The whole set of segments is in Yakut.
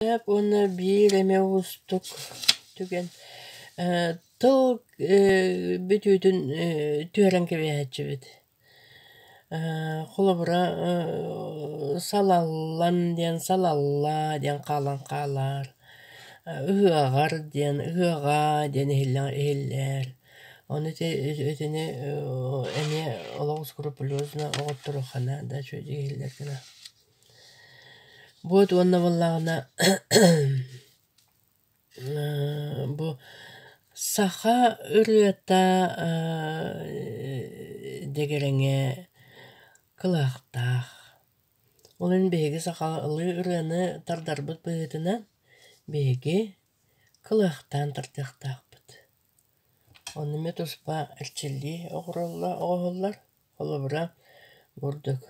Уонна биир эмэ уустук түгэн тыл бүтүүтүн түһэрэн кэбиһээччибит. Холобура, салаллан диэн салаллаа диэн хаалан хаалар, ыһыаҕар диэн ыһыаҕаа диэн иһиллэр. Ону ити итини эмиэ олох скрупулезно оҕотторуоххана да үчүгэйдик иһиллэр гына. Буот уонна буоллаҕына бу саха ырыата дэгэрэҥэ кылаахтаах. Ол иһин биһиги сахалыы ырыаны тардарбыт быһыытынан биһиги кылаахтаан тардыахтаахпыт. Ону эмиэ туспа эрчиллии оҥоһуллар. Холобура, бурдук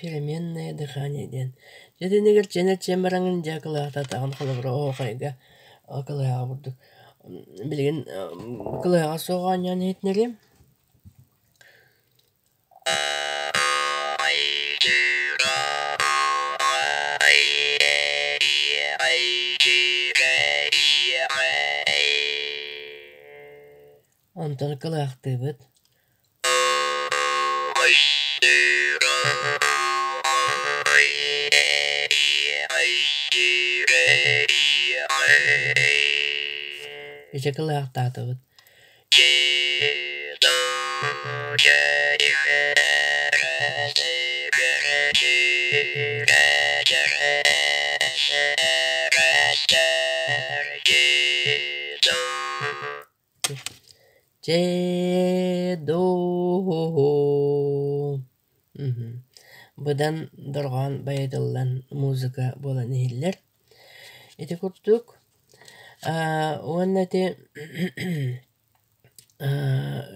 Переменное дыхание диэн. Дьэ итиннигэр чиэн бараҥын дьэ кылаататаҕын холобура оһуохайга кылыһаҕа курдук билигин кылыһаҕа суох оонньоон иһитинэриим. Онтон кылаахтыыбыт. Ити кылаахтаатыбыт. Дьэ, доо Быдан дорҕоон байытыллан музыка буолан иһиллэр. Ити курдук уонна ити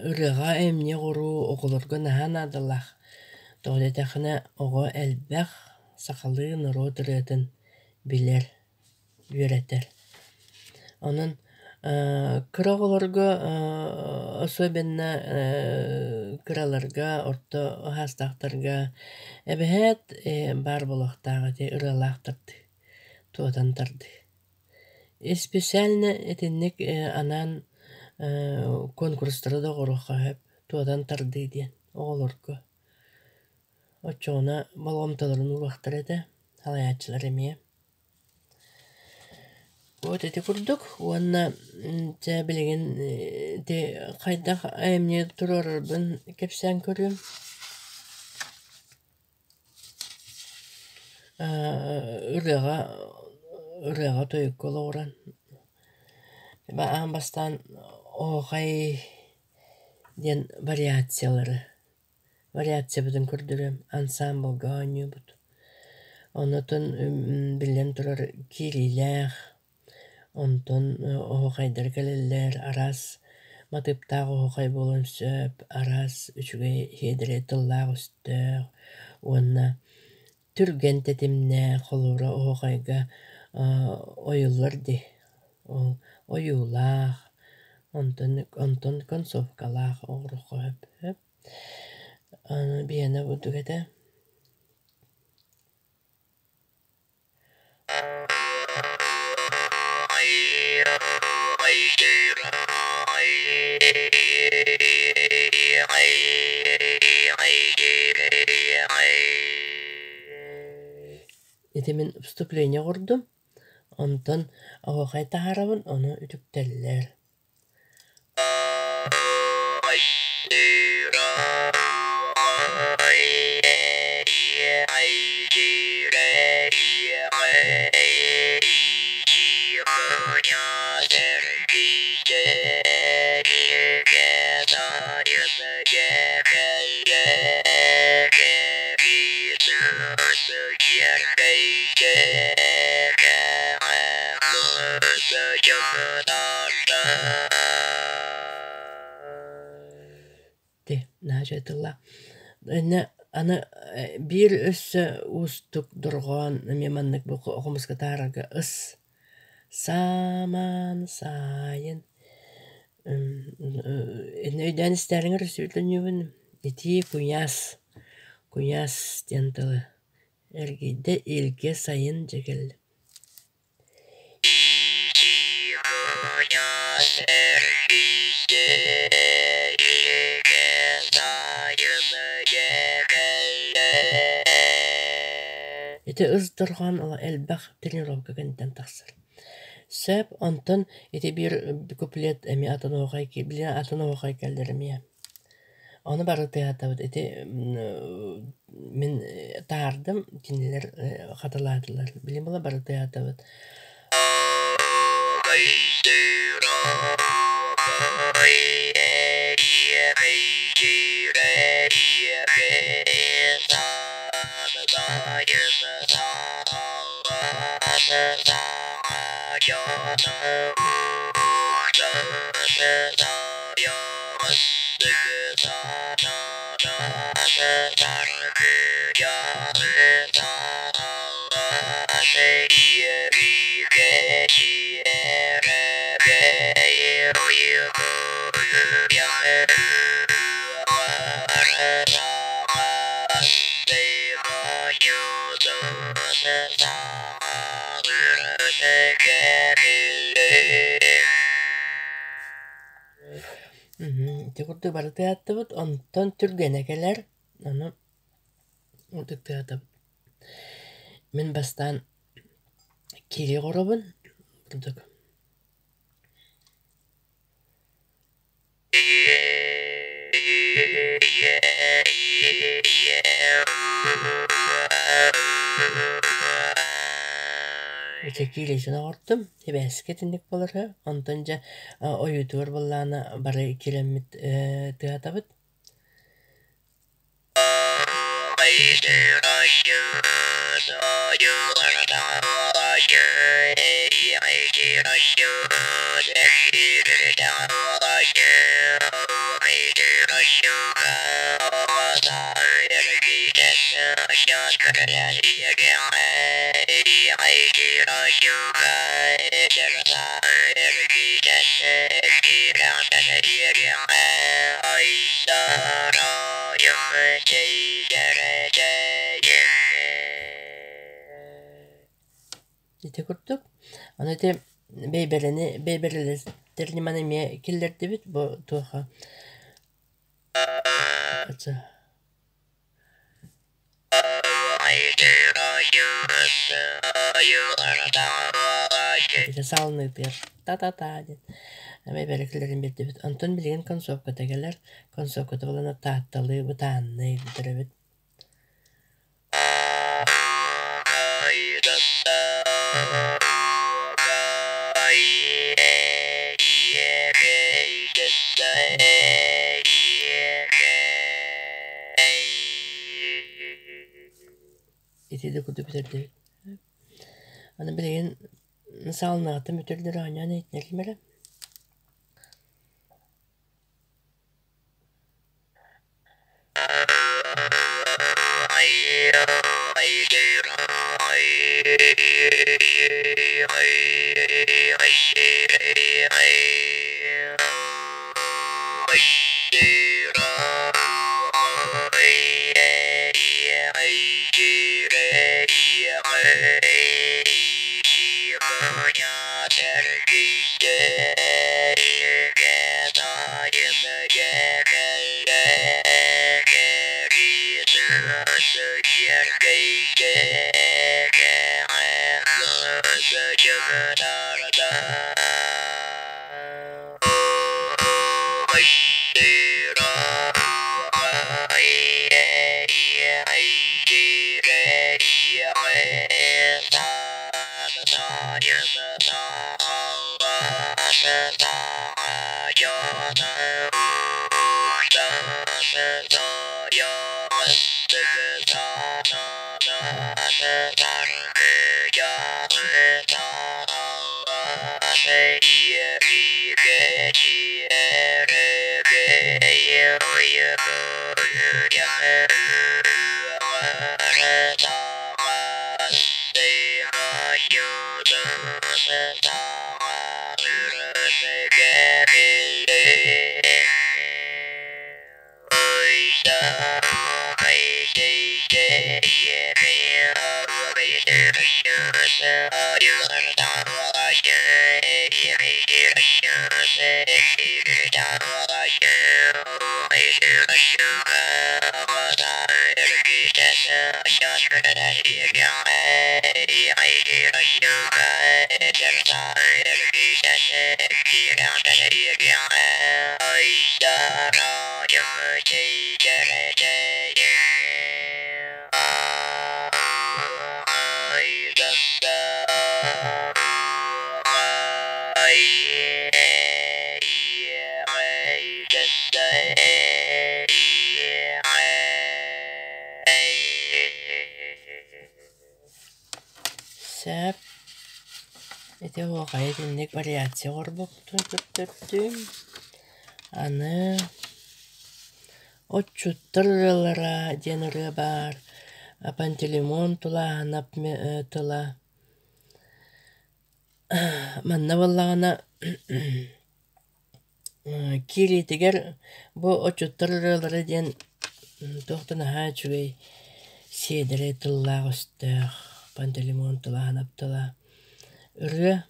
ырыаҕа эмньи оҕуруу оҕолорго наһаа наадалаах. Тоҕо диэтэххинэ оҕо элбэх сахалыы норуот ырыатын билэр, үөрэтэр. Онон кыра оҕолорго особенно кыраларга, орто саастаахтарга эбэһээт баар буолуохтаах ити ырыалаах тардыы, туотан тардыы. Специально итинник анаан куонкурустары да оҥоруохха сөп, туотан тардыы диэн оҕолорго. Оччоҕуна болҕомтолорун ууруохтара этэ, салайааччылар эмиэ. Вот ити курдук уонна дьэ билигин ити хайдах айымньы туруорарбын кэпсээн көрүөм. Ырыаҕа ырыаҕа тойукка олоҕуран аан бастаан оһуохай диэн вариациялары вариациябытын көрдөрүөм, ансаамбылга оонньуубут. Онутун биллэн турар киириилээх, онтон оһуохайдар кэлэллэр, араас матыыптаах оһуохай буолуон сөп, араас үчүгэй сиэдэрэй тыллаах-өстөөх уонна түргэн тэтимнээх, холобура оһуохайга ойуллар дии, ол ойуулаах, онтон онтон концовкалаах оҥоруохха сөп. Аны биһиэнэ курдук этэ. Ити мин вступление оҥордум, онтон оһуохай таһаарабын, ону үтүктэллэр. Наһаа үчүгэй тыллаах. Иннэ аны биир өссө уустук дорҕоон эмиэ маннык бу хомуска таһаарарга ыс саамаан саайын иннэ өйдөөн истээриҥ өрөсүүтүннүүбүн итии куйаас куйаас диэн тылы эргийдэ илгэ сайын дьэ кэллэ. Ити ыс дорҕоон элбэх тренировка кэнниттэн тахсар. Сөп, онтон ити биир куплет эмиэ атын оһуохай билигин атын оһуохай кэллэр эмиэ. Ону бары тыаһатабыт. Ити мин таһаардым, кинилэр хатылаатылар. Билигин була бары тыаһатабыт. Ити курдук бары тыаһаттыбыт, онтон түргэнэ кэлэр, ону ытык тыаһатабыт. Мин бастаан кири оҥоробун курдук. Ити киилэтин оҥордум, сибээскэ итинник буолар үһү. Онтон дьэ ойуутугар буоллаҕына бары килэммит тыаһатабыт. Ити курдук. Аны ити бэйбэрэни бэйбэрэлэстэр ньыманы эмиэ киллэрдибит бу туоха Ити саалыныытыгар та-та-та диэн бэйбэрикэлэрин биэрдибит. Онтон билигин концовката кэлэр. Концовката буолан таатталыы бытааннай бүтэр эбит. Ити да курдук бүтэрдибит. Аны билигин саалыныаҕыттан бүтэрдэр оонньоон иһитинэрим эрэ. Сөп. Ити оһуохайы итинник вариация оҥорбуппун көрдөрдүм. Аны «Отчуттар ырыалара» диэн ырыа баар. Пантелеймон Тулааһынап тыла. Манна буоллаҕына Киириитигэр бу «Отчуттар ырыалара» диэн туох да наһаа үчүгэй сиэдэрэй тыллаах-өстөөх Пантелеймон Тулааһынап тыла ырыа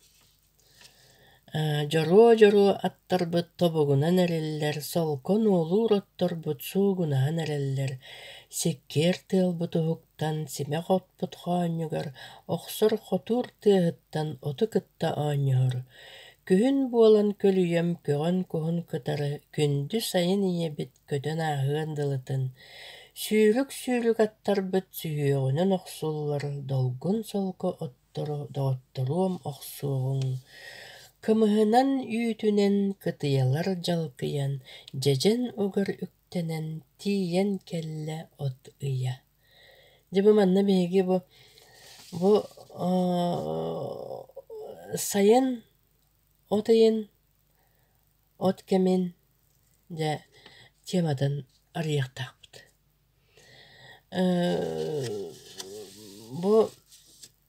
Дьоруо-дьоруо аттарбыт тобугунан эриллэр, солко нуолуур отторбут суугунаһан эрэллэр, сиккиэр тыалбыт уһуктан, симэх оппут хоонньугар охсор хотуур тыаһыттан оту кытта оонньоһор. Күһүн буолан көлүйэм көҕөн куһун кытары күндү сайын ийэбит көтөн ааһыан дылытын, сүүрүк-сүүрүк аттарбыт сүһүөҕүнэн охсуллар долгун солко оттору доҕотторуом охсуоҕуҥ, кымыһынан үүтүнэн кытыйалар дьалкыйан, дьэдьэн угар үктэнэн тиийэн кэллэ от ыйа. Дьэ бу манна биһиги бу бу сайын от ыйын от кэмин дьэ тематын арыйыахтаахпыт. Бу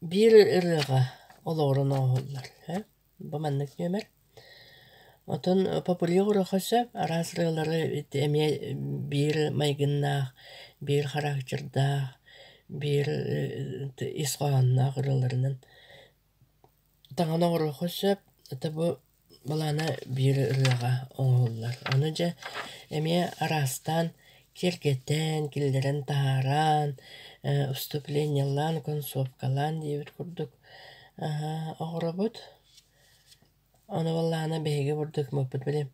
биир ырыаҕа олоҕуран оҥоһуллар ээ Бу маннык нүөмэр. Оттон популярнай уруоха сөп, араас ырыалары эмиэ биир майгыннаах, биир характердаах, биир ис хоһоонноох ырыаларынан таҥан оҥоруохха сөп. Это бу былаана биир ырыаҕа оҥоһуллар. Ону дьэ эмиэ араастаан киэргэтэн, киллэрэн таһааран, вступлениелаан, концовкалаан диэбит курдук оҥоробут. Ону буоллаҕына биһиги бурдук мыппыт били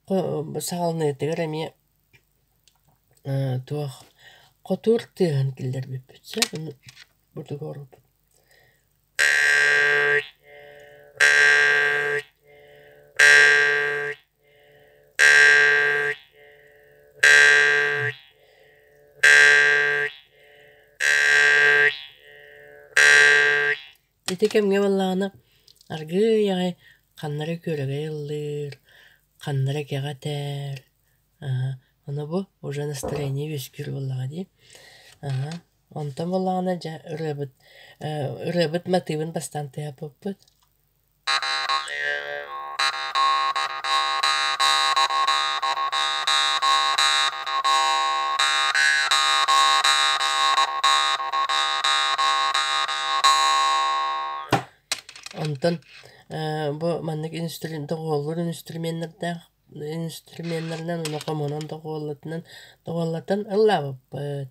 саҕаланыытыгар эмиэ туох хотуур тыаһын киллэрбиппит сөп бурдук оҥорбуппут. Ити кэмҥэ буоллаҕына аргыый аҕай ханна эрэ күөрэгэй ыллыыр, ханна эрэ кэҕэ этэр, ону бу уже настроение үөскүүр буоллаҕа дии. Онтон буоллаҕына дьэ ырыабыт ырыабыт матыыбын бастаан тыаһаппыппыт. Онтон бу маннык доҕуһуоллуур инструменнардаах инструменнарынан уонна хомунан доҕуһуоллатынан доҕуһуоллатан ыллаабыппыт.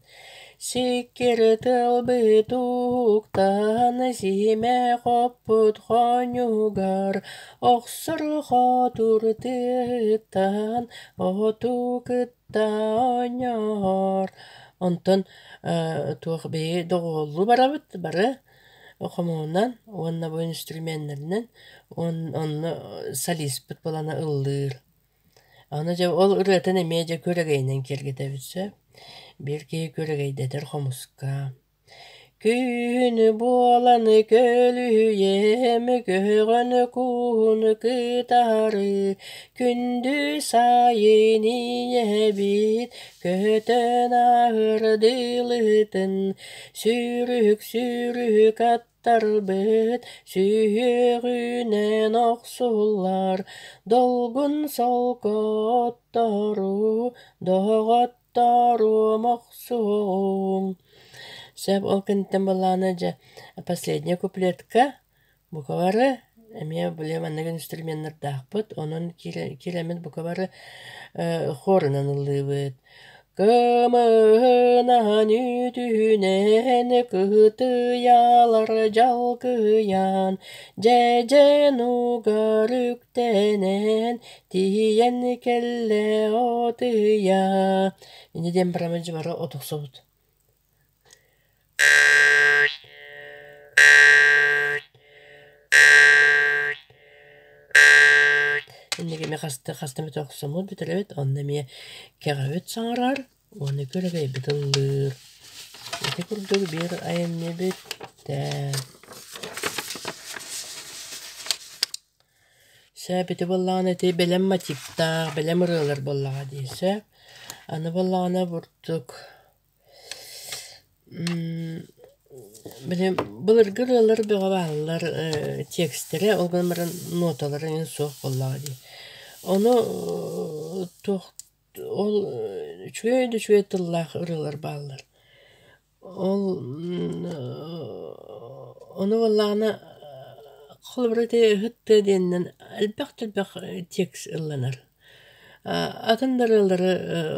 Сиккир тылбыт уһуктан сиһимэ хоппут хонньугар охсор хотур тыаттан оту кытта оонньоһор. Онтон туох биһиги доҕуһуоллуу барабыт бары хомуһунан уонна бу инструменнэринэн онно солиспыт буолан ыллыыр. Аны дьэ ол ырыатын эмиэ дьэ күөрэгэйинэн киэргэтэбит сөп. Биир киһи күөрэгэйдэтэр хомуска. Күн буолан көлүйэм көҕөн куһун кытары Күндү сайын ийэбит көтөн ааһар дылытын Сүүрүк-сүүрүк аттарбыт сүһүөҕүнэн охсуллар Долгун солко оттору доҕотторум охсуоҕуҥ. Сөп ол кэнниттэн буоллаҕына дьэ последняя куплетка бука бары эмиэ били маннык инструменнардаахпыт, онон киирэммит бука бары хорунан ыллыыбыт. Кымыһынан үтүнэн кыһытыйалар дьалкыйан, дьэдьэн угар үктэнэн тиийэн кэллэ отыйа. Инньэ диэн бараммыт дьэ бары от охсобут. Инники эмиэ хаста хаста эмит охсоммут бүтэрэбит, онно эмиэ кэҕэбит саҥарар уонна күөрэгэйбит ыллыыр. Ити курдук биир айымньы бүттэ. Сөп ити буоллаҕына ити бэлэм мотивтаах, бэлэм ырыалар буоллаҕа дии сөп. Аны буоллаҕына бурдук Били былыргы ырыалар бөҕө бааллар текстэрэ, ол гынан баран ноталара эҥин суох буоллаҕа дии. Ону туох ол үчүгэй да үчүгэй тыллаах ырыалар бааллар. Ол ону буоллаҕына холобура ити ыһыт тыа диэнинэн элбэх да элбэх текст ылланар. Атын да ырыалары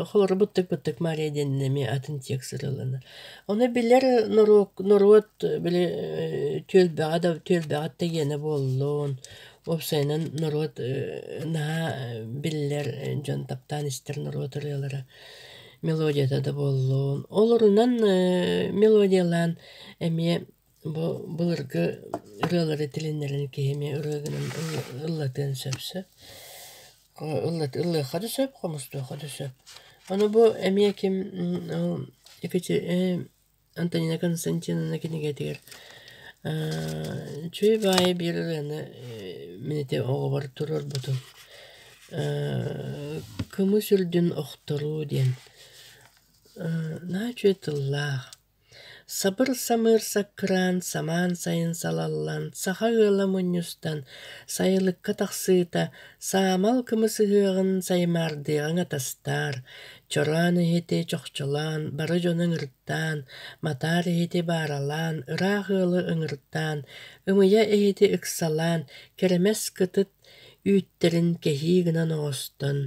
холобура «Быттык-быттык Мария» диэн эмиэ атын текст ырыаланар. Ону билэр норуот норуот били түөлбэҕэ да түөлбэҕэ да гиэнэ буоллун, уопсайынан норуот наһаа биллэр дьон таптаан истэр норуот ырыалара мелодията да буоллун. Олорунан мелодиялаан эмиэ Бу былыргы ырыалары тилиннэрэн киһи эмиэ ырыа гынан ыллатыан сөп сөп. Ыллыахха да сөп, хомустуохха да сөп. Ону бу эмиэ ким Антонина Константиновна кинигэтигэр үчүгэй баайы биир ырыаны мин ити оҕобор туруорбутум. «Кымыс үрдүн охторуу» диэн. Наһаа үчүгэй тыллаах. Сабыр-самыыр саккыраан, самаан сайын салаллан, саха ыала мунньустан, сайылыкка тахсыыта, саамал кымыс ыһыаҕын саймаардыаҕыҥ атастаар, чороон иһити чохчолоон, бары дьону ыҥыртаан, матаар иһити бааралаан, ыраах ыалы ыҥыртаан, ымыйа иһити ыксалаан, кэрэмэс кытыт үүттэрин кэһии гынан оҥостон,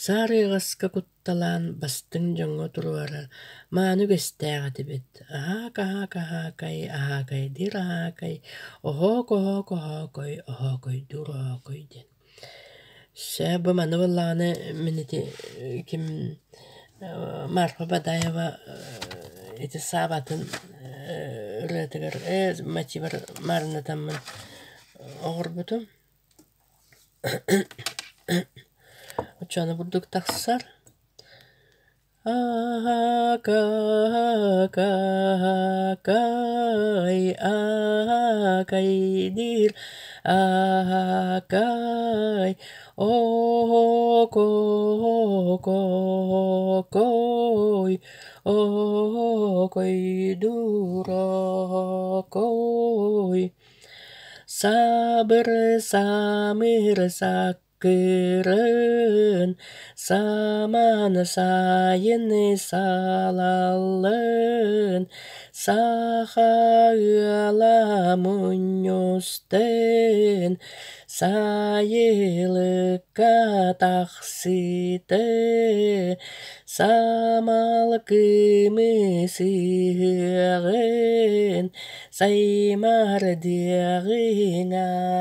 саар ыаҕаска кутталаан бастыҥ дьоҥҥо туруорар мааны үгэстээх этибит: аһаак-аһаак-аһаакай, аһаакайдыыр аһаакай, оһоок-оһоок-оһоокой, оһоокойдуур оһоокой диэн. Сөп, бу маны буоллаҕына мин ити ким Марфа Бадаева ити Саабатын ырыатыгар мотивар маарыннатаммын оҥорбутум. Оччоҕуна бурдук тахсар. Аһака-аһака-аһакай, аһакай диир, аһакай, оһоко-оһоко-оһокой, оһокойдуур оһокой. Сабыр самыр саккырын, самаан сайын салаллын, саха ыала мунньустун, сайылыкка тахсыыты, самал кымыс ыһыаҕын Саймардыаҕыҥ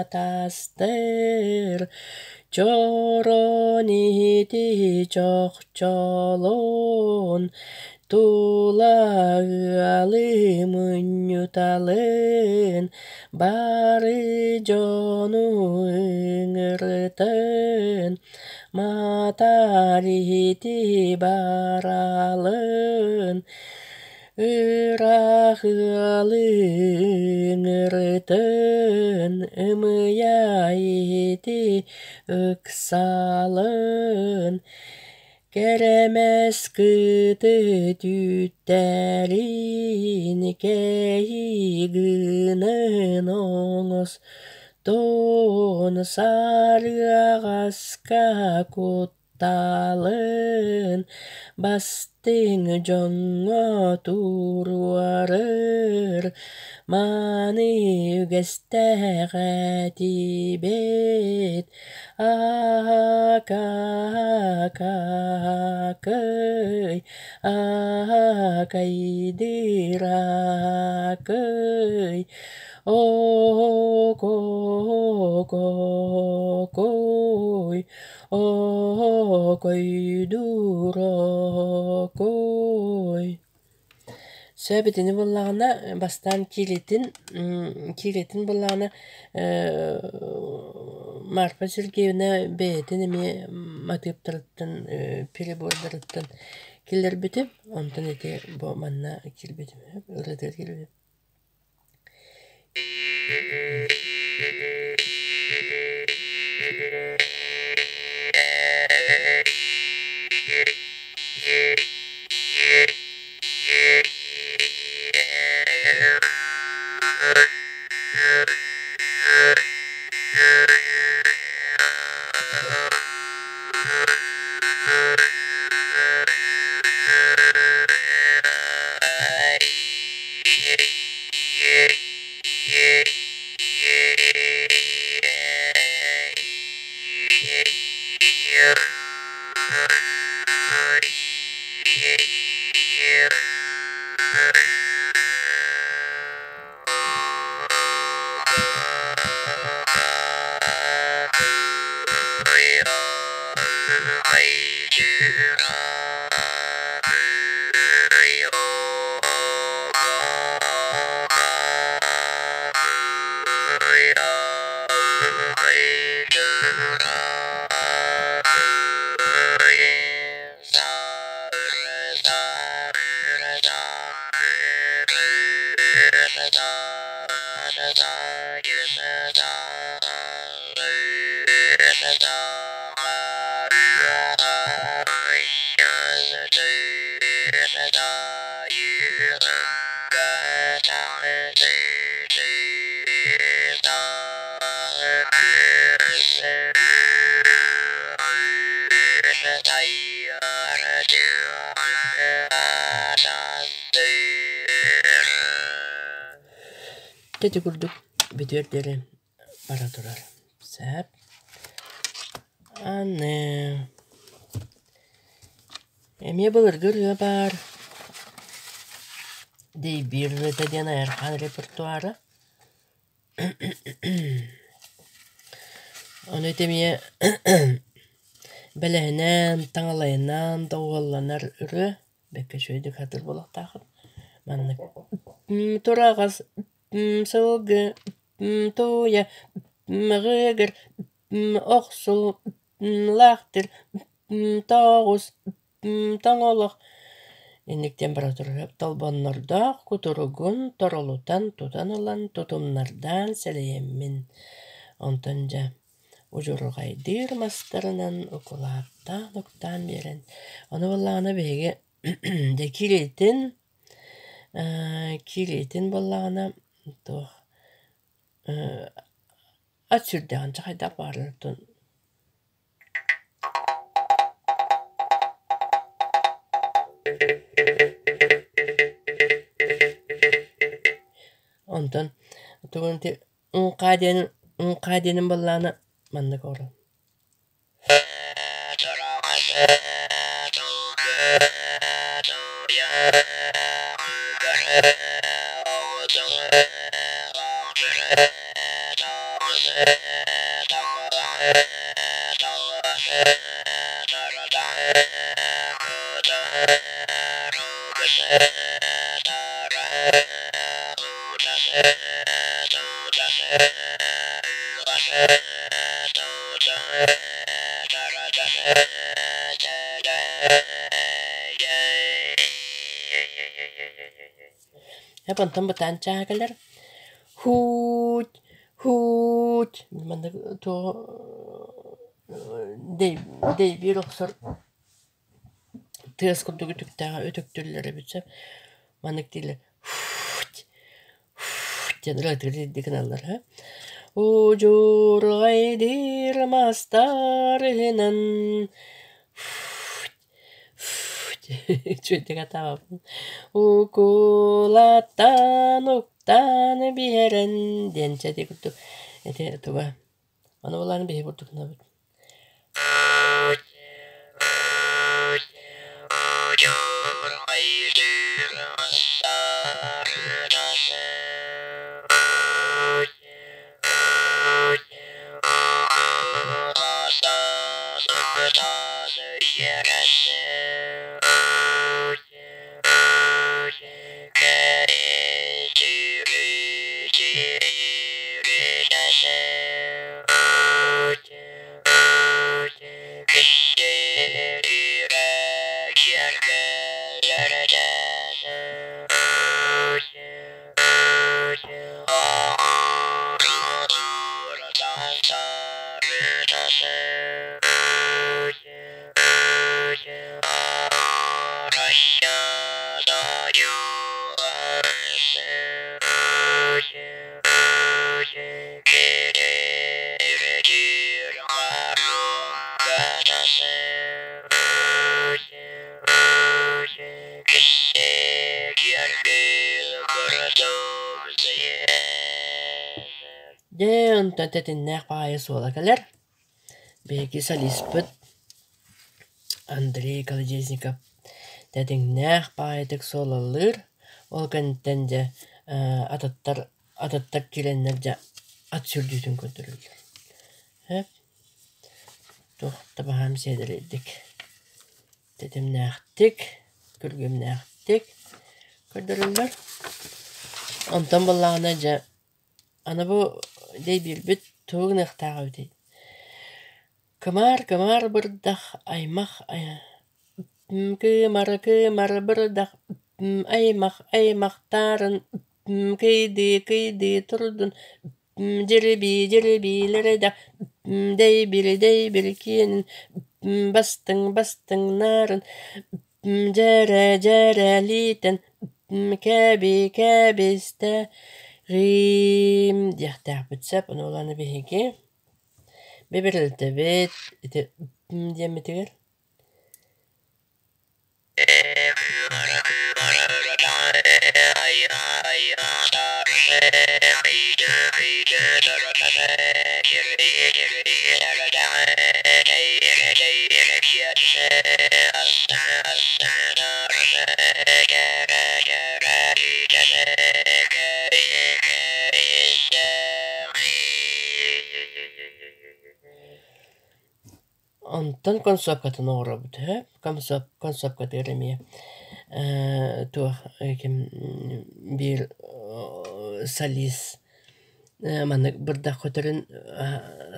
атастыр, чороон иһити чохчолун, тула ыалы мунньуталын, бары дьону ыҥыртын, матаар иһити баралын. Ыраах ыалыҥ ырытын ымыйа иһити ыксалын Кэрэмэс кыты түүттэрин кэйии гынын оҥостон сарыаҕаска кутталын бастыҥ дьоҥҥо туруорар Маны үгэстээх этибит Аакаакакый, аакайдыыракый, оокоококуй, оокойдуурокуй. Сөп итини буоллаҕына бастаан киилитин буоллаҕына Марфа Сергеевна бэйэтин эмиэ матыыптарыттан перебордарыттан киллэрбитим, онтон ити бу манна киирбитим, ырыатыгар киирбитим. Ити курдук бүтүөр диэри бара турар. Сөп. Аны эмиэ былыргы ырыа баар. Дэйбиир ырыата диэн Айархаан репертуара. Ону ити эмиэ бэлэһинэн, таҥалайынан доҕуһуолланар ырыа. Бэккэ үчүгэйдик сатыыр буолуохтааххын. Маннык тураҕас сылгы тууйа мөҕүгэр охсуллаахтыр тоҕус тоҥолох инниктэн бара турар толбоннордоох кутуругун торолутан тутан ылан тутумнардаан сэлэйэммин онтон дьэ удьурҕайдыыр мастарынан укулааттаан уктаан биэрэн ону буоллаҕына биһиги дьэ кириитин кириитин буоллаҕына туох ат сүрдээҕин чэ хайдах баҕарар Онтон тугун ити уҥхаа диэн уҥхаа диэнин буоллаҕына маннык оҥорон Эп онтон бытаан чааһа кэлэр Һууть, һууть маннык туох дэйбиир охсор тыас курдук үтүктээх үтүктүллэр эбит сөп. Маннык дииллэр һууть, һууть диэн ырыатыгар гыналлар үһү. Удьурҕайдыыр мастар иһинэн һууть, Үчүгэйдик атаабаппын. Укулаттан уктан биэрэн диэн чэ ити курдук ити туга ону булаан биһи курдук гынабыт. Дьэ, онтон тэтиннээх баҕайы суола кэлэр. Биһиги солиспыт Андрей Колодезников тэтиҥнээх баҕайытык суолалыыр. Ол кэнниттэн дьэ атыттар атыттар киирэннэр дьэ ат сүүрдүүтүн көрдөрөллөр. Сөп. Туох да баһаам сиэдэрэйдик, тэтимнээхтик, күргүөмнээхтик көрдөрөллөр. Онтон буоллаҕына дьэ аны бу дэйбиирбит тугу гыныахтаах эбитий? Кымаар-кымаар бырдах аймах кыымар-кыымар бырдах аймах аймахтаарын кыйдыы-кыйдыы турдун дьирибии-дьирибиилэрэ дэйбири-дэйбири киэнин бастыҥ-бастыҥнарын дьэрэ-дьэрэлиитэн кэби-кэбистэ рим диэхтээхпит сөп ону ылан биһиги бибирилтэбит ити диэммитигэр Онтон концовкатын оҥоробут үһү. Концовкатыгар эмиэ туох ким биир солист маннык бырдах көтөрүн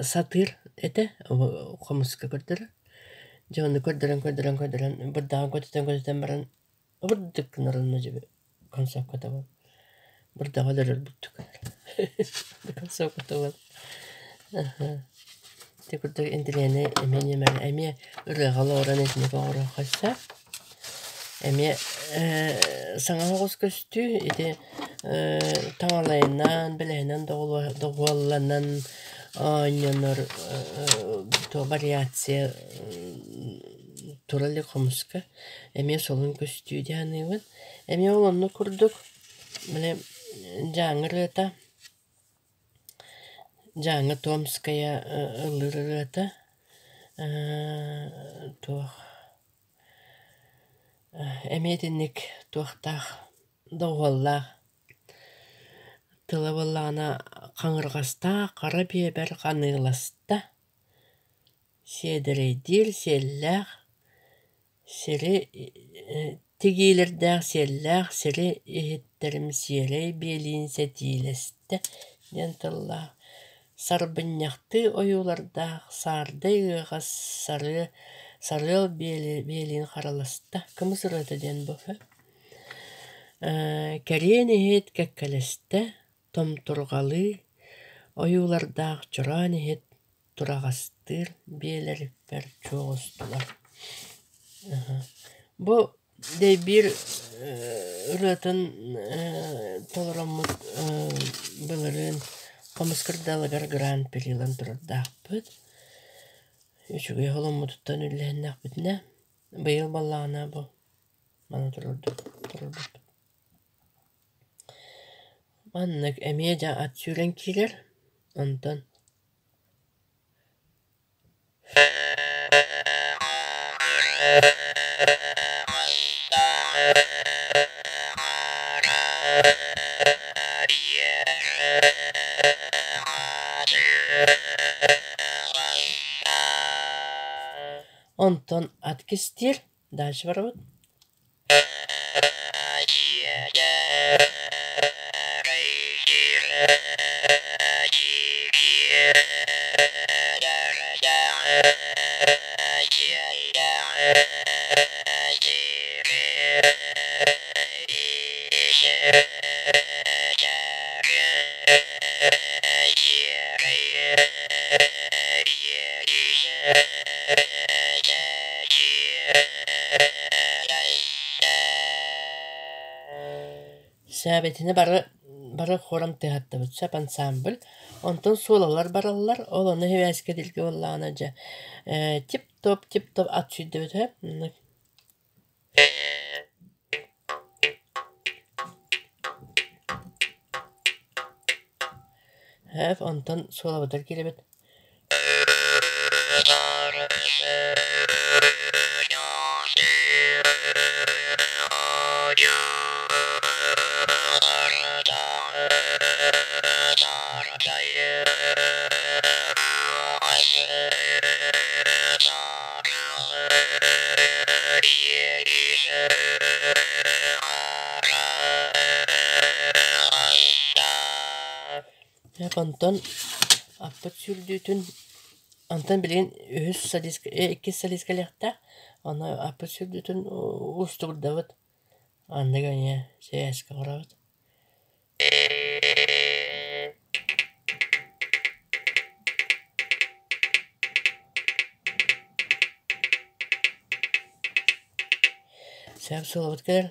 сатыыр этэ хомуска көрдөрөр. Дьэ ону көрдөрөн көрдөрөн көрдөрөн бырдаҕын көтүтэн көтүтэн баран бырдык гынарын дьэ концовката буолла. Бырдаҕы өлөрөр бурдук концовката буолла. Ити курдук интеллигеннэй эмиэ ньыманы эмиэ ырыаҕа олоҕуран итинник оҥоруохха сөп. Эмиэ саҥа оҕус көстүү ити таҥалайынан, бэлэһинэн доҕуһуолланан оонньонор вариация тура илик хомуска эмиэ солун көстүү дии саныыбын. Эмиэ ол оннук курдук били Дьааҥы ырыата, Дьааҥы Томская ыллыыр ырыата туох эмиэ итинник туохтаах доҕуһуоллаах тыла буоллаҕына хаҥырҕастаах хара биэбэр ханыыласта сиэдэрэйдиир сиэллээх сири тигиилэрдээх сиэллээх сири иһиттэрим сиэрэй биэлиин сэтиилэстэ диэн тыллаах сарбынньахтыы ойуулардаах саардай ыаҕас сарыа сарыал биэлиин хараласта кымыс ырыата диэн бу. Кэриэн иһит кэккэлэстэ, томтурҕалыы ойуулардаах чороон иһит тураҕастыыр биэлэрбэр чуоҕустулар. Бу дэйбиир ырыатын толороммут былырыын хомус кырдалыгар гран-при ылан турардаахпыт. Үчүгэй холоммутуттан үллэһиннэхпитинэ, быйыл буоллаҕына бу маны туруордубут. Маннык эмиэ дьэ ат сүүрэн киирэр, онтон Онтон ат кистиир, дальше барабыт. Сээбэтини бары бары хором тыаһаттыбыт сөп ансамбль. Онтон суолалар бараллар, ол ону сибээскэ тилгэ буоллаҕына дьэ тип-топ тип-топ ат сүүрдэбит үһү. Онтон суолабытыгар киирэбит. Онтон аппыт сүүрдүүтүн онтон билигин үһүс солистка иккис солистка кэлиэхтээх, ону аппыт сүүрдүүтүн уустугурдабыт, аннык эмиэ сибээскэ барабыт. Сөп суолабыт кэлэр.